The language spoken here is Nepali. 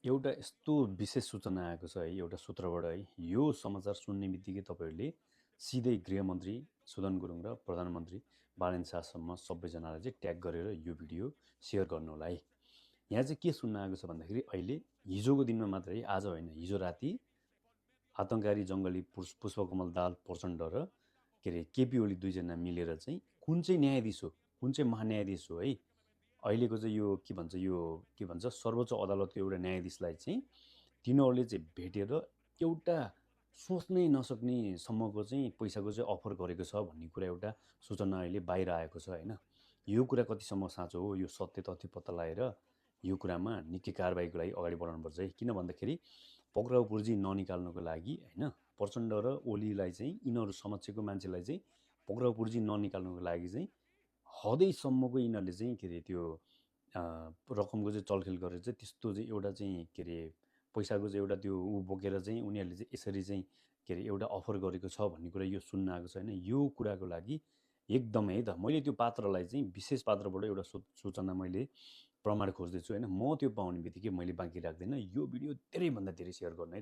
एउटा यस्तो विशेष सूचना आएको छ है एउटा सूत्रबाट है। यो समाचार सुन्ने बित्तिकै तपाईँहरूले सिधै गृहमन्त्री सुदन गुरुङ र प्रधानमन्त्री बालेन शाहसम्म सबैजनालाई चाहिँ ट्याग गरेर यो भिडियो सेयर गर्नु होला है। यहाँ चाहिँ के सुन्न आएको छ भन्दाखेरि अहिले हिजोको दिनमा मात्रै, आज होइन, हिजो राति आतङ्ककारी जङ्गली पुष्पकमल दाहाल प्रचण्ड र केपी ओली दुईजना मिलेर चाहिँ कुन चाहिँ न्यायाधीश हो, कुन चाहिँ महान्यायाधीश हो है, अहिलेको चाहिँ यो के भन्छ सर्वोच्च अदालतको एउटा न्यायाधीशलाई चाहिँ तिनीहरूले चाहिँ भेटेर एउटा सोच्नै नसक्ने सम्मको चाहिँ पैसाको चाहिँ अफर गरेको छ भन्ने कुरा एउटा सूचना अहिले बाहिर आएको छ होइन। यो कुरा कतिसम्म साँचो हो, यो सत्य तथ्य पत्ता लगाएर यो कुरामा निकै कारबाहीको लागि अगाडि बढाउनुपर्छ है। किन भन्दाखेरि पक्राउ पुर्जी ननिकाल्नुको लागि होइन, प्रचण्ड र ओलीलाई चाहिँ यिनीहरू समक्षको मान्छेलाई चाहिँ पक्राउ पुर्जी ननिकाल्नुको लागि चाहिँ हदैसम्मको यिनीहरूले चाहिँ त्यो रकमको चाहिँ चलखेल गरेर चाहिँ त्यस्तो चाहिँ एउटा चाहिँ पैसाको चाहिँ एउटा त्यो बोकेर चाहिँ उनीहरूले चाहिँ यसरी चाहिँ एउटा अफर गरेको छ भन्ने कुरा यो सुन्न आएको छ होइन। यो कुराको लागि एकदमै है त मैले त्यो पात्रलाई चाहिँ विशेष पात्रबाट एउटा सूचना मैले प्रमाण खोज्दैछु होइन। म त्यो पाउने बित्तिकै मैले बाँकी राख्दैन, यो भिडियो धेरैभन्दा धेरै सेयर गर्नु है त।